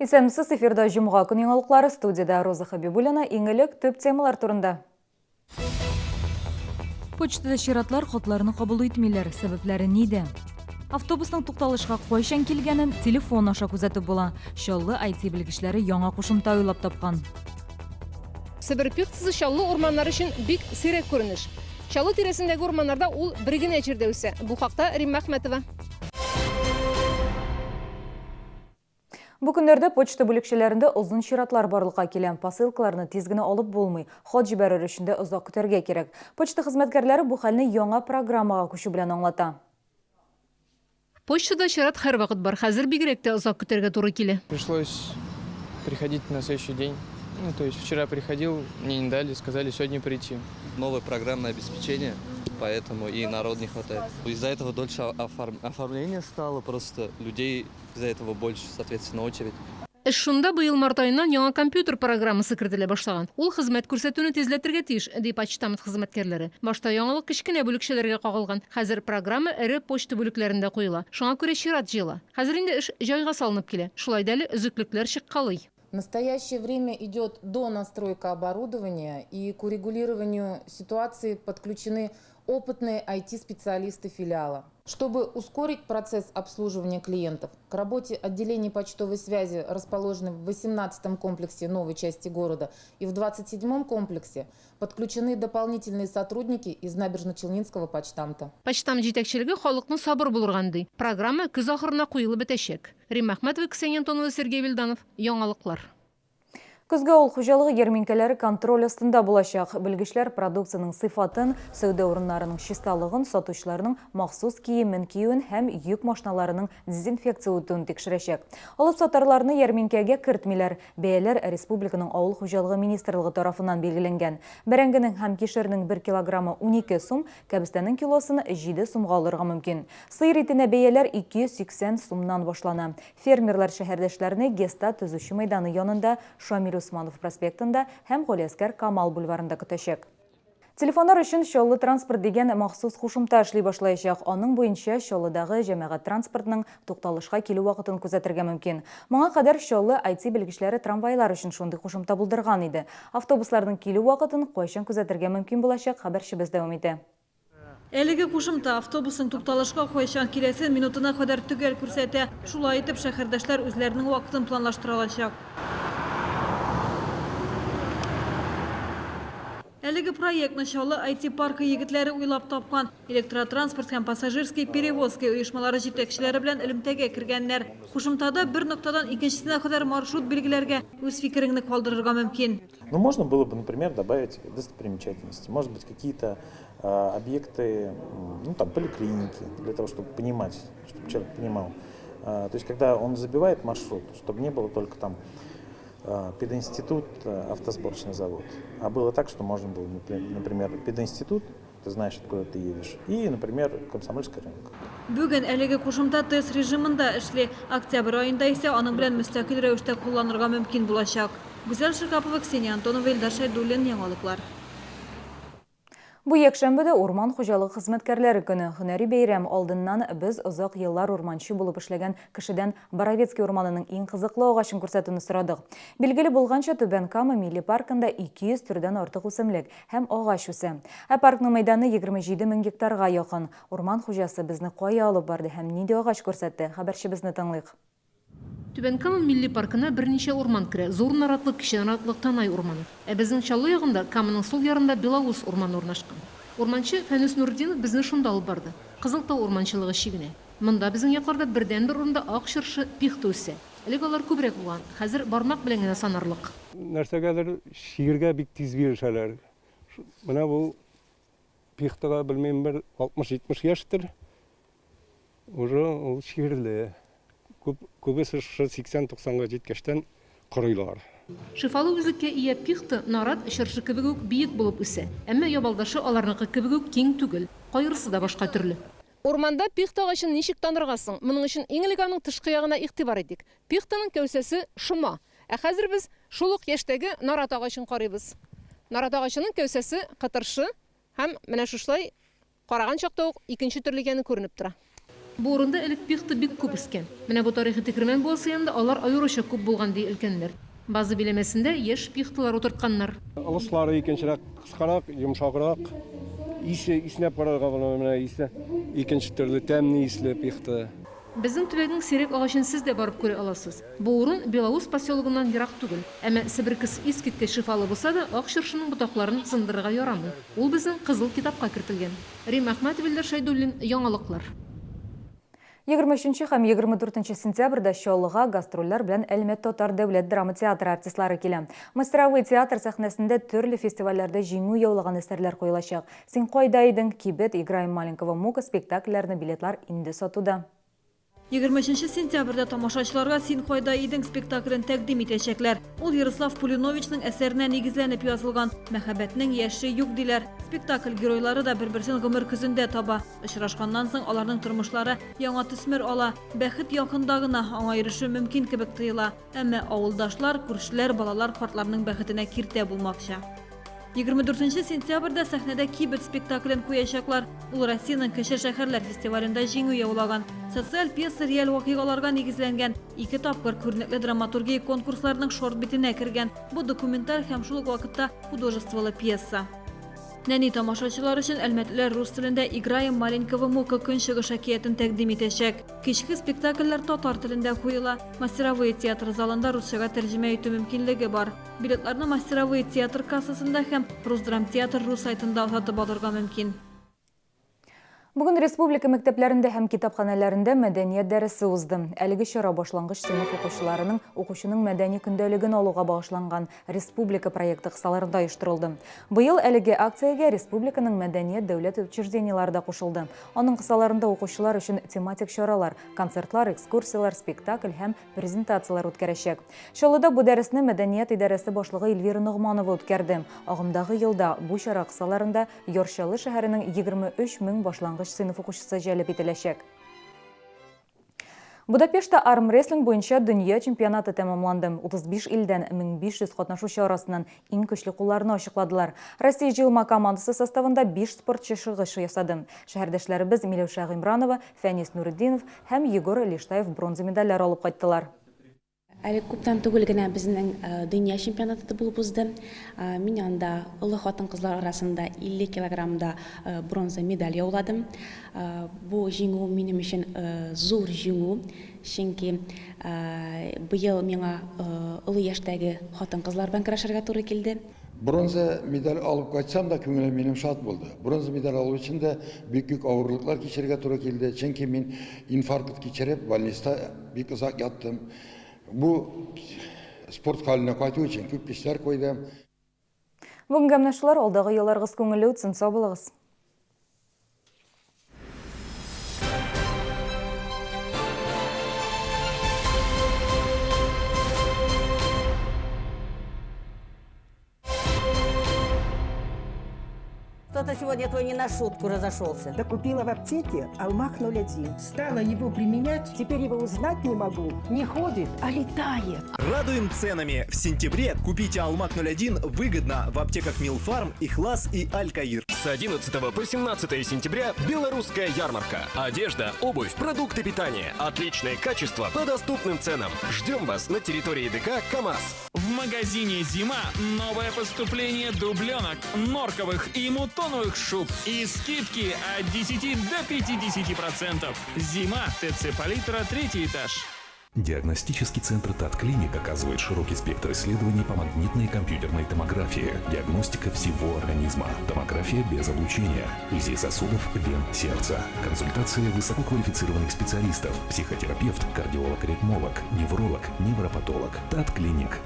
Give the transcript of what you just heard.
Исәнмесез, эфирда җомга көн яңалыклары, студиядә Роза Хабибуллина. Иң элек төп темалар турында. Почтада чиратлар, хатларны кабул итмиләр. Сәбәпләре нидә? Автобусның тукталышка кайчан килгәнен телефон аша күзәтеп була. Чаллы IT белгечләре яңа кушымта уйлап тапкан. Себер пихтасы Чаллы урманнары өчен бик сирәк күренеш. Чаллы тирәсендәге урманнарда ул бер генә җирдә үсә. Бу хакта Римма Әхмәтова. Бу көннәрдә почта бүлекчәләрендә озын чиратлар барлыкка килә. Посылкаларны тиз генә алып булмый. Хат җибәрер өчен дә озак көтәргә кирәк. Почта хезмәткәрләре бу хәлне яңа программага күчү белән аңлата. Почтада чират һәрвакыт бар, хәзер бигрәк тә озак көтәргә туры килә. Пришлось приходить на следующий день. Ну, то есть вчера приходил, мне не дали, сказали сегодня прийти. Новое программное обеспечение, поэтому и народ не хватает. Из-за этого дольше оформление стало, просто людей из-за этого больше, соответственно, очередь. Эш шунда, быел март аеннан яңа компьютер программасы кертелә башлаган. Ул хезмәт күрсәтүне тизләтергә тиеш, ди почтамт хезмәткәрләре. Башта яңалык кечкенә бүлекчәләргә кагылган, хәзер программа эре почта бүлекләрендә куела. Шуңа күрә чират җыела. Хәзер инде эш җайга салынып килә. Шулай да әле өзеклекләр чыккалый. В настоящее время идет донастройка оборудования и к урегулированию ситуации подключены опытные IT-специалисты филиала. Чтобы ускорить процесс обслуживания клиентов, к работе отделений почтовой связи, расположенных в 18-м комплексе новой части города и в 27-м комплексе, подключены дополнительные сотрудники из Набережно-Челнинского почтамта. Почтамт җитәкчелеге халыкны сабыр булырга өнди. Программа көз ахырына куелып бетәчәк. Римма Әхмәтова, Ксения Антонова, Сергей Вильданов. Яңалыклар. Көзге авыл хуҗалыгы ярминкәләре контроль астында булачак. Белгечләр продукциянең сыйфатын, сәүдә урыннарының чисталыгын, сатучыларның махсус киемен киюен һәм йөк машиналарының дезинфекция үтүен тикшерәчәк. Алыпсатарларны ярминкәгә кертмиләр. Бәяләр республиканың Авыл хуҗалыгы министрлыгы тарафыннан билгеләнгән. Бәрәңгенең һәм кишернең бер килограммы 12 сум, кәбестәнең килосын 7 сумга алырга мөмкин. Сыер итенә бәяләр 280 сумнан башлана. Фермерлар шәһәрдәшләрне ГЭСта төзүче мәйданы янында, Шамил Усманов проспектында һәм Галиәсгар Камал бульварында көтәчәк. Телефоннар өчен Чаллы транспорт дигән махсус кушымта эшли башлаячак. Аның буенча Чаллыдагы җәмәгать транспортының тукталышка килү вакытын күзәтергә мөмкин. Моңа кадәр Чаллы IT-белгечләре трамвайлар өчен шундый кушымта булдырган иде. Автобусларның килү вакытын кайчан күзәтергә мөмкин булачак, хәбәрчебез дәвам итә. Әлеге кушымта автобусның тукталышка кайчан киләсен минутына кадәр төгәл күрсәтә. Шулай итеп, шәһәрдәшләр үзләренең вакытын планлаштыра алачак. Әлеге проектны Чаллы IT-паркы егетләре уйлап тапкан. Электротранспорт һәм Пассажирские перевозки оешмалары җитәкчеләре белән элемтәгә кергәннәр. Кушымтада бер ноктадан икенчесенә кадәр маршрут билгеләргә, үз фикереңне калдырырга мөмкин. Ну, можно было бы, например, добавить достопримечательности, может быть, какие-то объекты, ну, там, поликлиники, для того, чтобы понимать, чтобы человек понимал. То есть, когда он забивает маршрут, чтобы не было только там пединститут, автосборочный завод, а было так, что можно было, например, пединститут, ты знаешь, откуда ты едешь, и, например, Комсомольский рынок. Бүген әлеге кушымта тест режимында эшли. Октябрь аенда исә аның белән мөстәкыйль рәвештә кулланырга мөмкин булачак. Гүзәл Шиһапова, Ксения Антонова, Илдар Шәйдуллин, Яңалыклар. Бу якшәмбедә урман хуҗалыгы хезмәткәрләре көне. Һөнәри бәйрәм алдыннан без озак еллар урманчы булып эшләгән кешедән Боровецкий урманының иң кызыклы агачын күрсәтүне сорадык. Билгеле булганча, Түбән Кама милли паркында 200 төрдән артык үсемлек һәм агач үсә. Ә паркның мәйданы 27 мең гектарга якын. Урман хуҗасы безне кая алып барды һәм нинди агач күрсәтте, хәбәрчебезне тыңлыйк. Түбән Кама милли паркына берничә урман керә, Зур Наратлык, Кече Наратлык, Танай урманы. Ә безнең Чаллы ягында, Каманың сул ярында Белоус урманы урнашкан. Урманчы Фәнүс Нуретдинов безне шунда алып барды. Кызыл тау урманчылыгы чигенә. Монда, безнең якларда бердәнбер урында ак чыршы, пихта үсә. Элек алар күбрәк булган, хәзер бармак белән генә санарлык. Нәрсәгәдер чиргә бик тиз бирешәләр. Менә бу пихтага, белмим, бер 60-70 яшьтер. Уже ул чирле. Күп, күбесе шушы 80-90га җиткәчтән корыйлар. Шифалы үзлеккә ия пихта, нарат, чыршы кебек үк биек булып үсә. Әмма ябалдашы аларныкы кебек үк киң түгел. Кайрысы да башка төрле. Урманда пихта агачын ничек танырга соң? Моның өчен иң элек аның тышкы ягына игътибар итик. Пихтаның кәүсәсе шома. Ә хәзер без шул ук яшьтәге нарат агачын карыйбыз. Нарат агачының кәүсәсе кытыршы һәм менә шушылай Караган чакта ук икенче төрле икәне күренеп тора. Бу урында элек пихта бик күп үскән. Менә бу тарихи текермән буасы янында алар аеруча күп булган, ди өлкәннәр. База биләмәсендә яшь пихталар утыртканнар. Ылыслары икенчерәк, кыскарак, йомшаграк. Исе, иснәп карарга була, менә исе икенче төрле, тәмле исле пихта. Безнең төбәкнең сирәк агачын сез дә барып күрә аласыз. Бу урын Белоус поселогыннан ерак түгел. Әмма себеркесе искиткеч шифалы булса да, ак чыршының ботакларын сындырырга ярамый. Ул безнең Кызыл китапка кертелгән. Римма Әхмәтова, Илдар Шәйдуллин, Яңалыклар. 23 нче һәм 24 нче сентябрьдә Чаллыга гастрольләр белән Әлмәт татар дәүләт драма театры артистлары килә. Мастеровые театр сәхнәсендә төрле фестивальләрдә җиңү яулаган әсәрләр куелачак. Син кайда идең? Кибет, Играем маленького Мука спектакльләренә билетлар инде сатуда. 23 сентябрьдә тамашачыларга Син кайда идең спектаклен тәкъдим итәчәкләр. Ул Ярослав Пулиновичның әсәренә нигезләнеп язылган. Мәхәббәтнең яше юк, диләр. Спектакль геройлары да бер-берсен гомер көзендә таба. Очрашканнан соң аларның тормышлары яңа төсмер ала. Бәхет якында гына, аңа ирешү мөмкин кебек тоела. Әмма авылдашлар, күршеләр, балалар картларның бәхетенә киртә булмакчы. 24 сентябрьдә сәхнәдә Кибет спектаклен куячаклар. Ул Россиянең кече шәһәрләр фестивалендә җиңү яулаган. Социаль пьеса реаль вакыйгаларга нигезләнгән. Ике тапкыр күренекле драматургия конкурсларының шорт битенә кергән. Бу документаль һәм шул ук вакытта художестволы пьеса. Нәни тамашачылар өчен әлмәтлеләр рус телендә Играем маленького Мука көнчыгыш әкиятен тәкъдим итәчәк. Кичке спектакльләр татар телендә куела. Мастеровые театры залында русчага тәрҗемә итү мөмкинлеге бар. Билетларны Мастеровые театр кассасында һәм Русдрамтеатр ру сайтында сатып алырга мөмкин. Бүген республика мәктәпләрендә һәм китапханәләрендә мәдәният дәресе узды. Әлеге чара башлангыч сыйныф укучыларының укучының мәдәни көндәлеген алуга багышланган республика проекты кысаларында оештырылды. Быел әлеге акциягә республиканың мәдәният дәүләт учреждениеләре дә кушылды. Аның кысаларында укучылар өчен тематик чаралар, концертлар, экскурсияләр, спектакль һәм презентацияләр үткәрәчәк. Чаллыда бу дәресне мәдәният идарәсе башлыгы Эльвира Ногманова үткәрде. Агымдагы елда бу чара кысаларында Яр Чаллы шәһәренең 23 мең башлангыч сыйныф укучысы җәлеп ителәчәк. Будапештта армрестлинг буенча дөнья чемпионаты тәмамланды. 35 илдән 1500 катнашучы арасыннан иң көчле кулларны ачыкладылар. Россия җыелма командасы составында биш спортчы чыгыш ясады. Шәһәрдәшләребез Миләүшә Гыймранова, Фәнис Нуретдинов һәм Егор Лиштаев бронза медальләр алып кайттылар. Әле күптән түгел генә безнең дөнья чемпионаты да булып узды. Мин анда олы хатын-кызлар арасында 50 килограммда бронза медаль яуладым. Бу җиңү минем өчен зур җиңү, чөнки быел миңа олы яшьтәге хатын-кызлар белән көрәшергә туры килде. Бронза медаль алып кайтсам да, күңелем минем шат булды. Бронза медаль алу өчен дә бик күп авырлыклар кичерергә туры килде. Чөнки мин инфаркт кичереп, больниста бик озак яттым. Бу спорт хәленә кайту өчен күп көчләр куйдым. Бүгенгә менә шулар, алдагы елларыгыз күңелле үтсен, сау булыгыз! Кто-то сегодня твой не на шутку разошелся. Да купила в аптеке Алмах 01. Стала его применять, теперь его узнать не могу. Не ходит, а летает. Радуем ценами. В сентябре купите Алмак 01 выгодно в аптеках Милфарм, Ихлас и Алькаир. С 11 по 17 сентября белорусская ярмарка. Одежда, обувь, продукты питания. Отличное качество по доступным ценам. Ждем вас на территории ДК КАМАЗ. В магазине «Зима» новое поступление дубленок, норковых и мутоновых шуб. И скидки от 10 до 50%. «Зима», ТЦ «Палитра», третий этаж. Диагностический центр ТАТ-Клиник оказывает широкий спектр исследований по магнитной и компьютерной томографии. Диагностика всего организма. Томография без облучения. УЗИ сосудов, вен, сердца. Консультации высококвалифицированных специалистов. Психотерапевт, кардиолог-ритмолог, невролог, невропатолог. ТАТ-Клиник.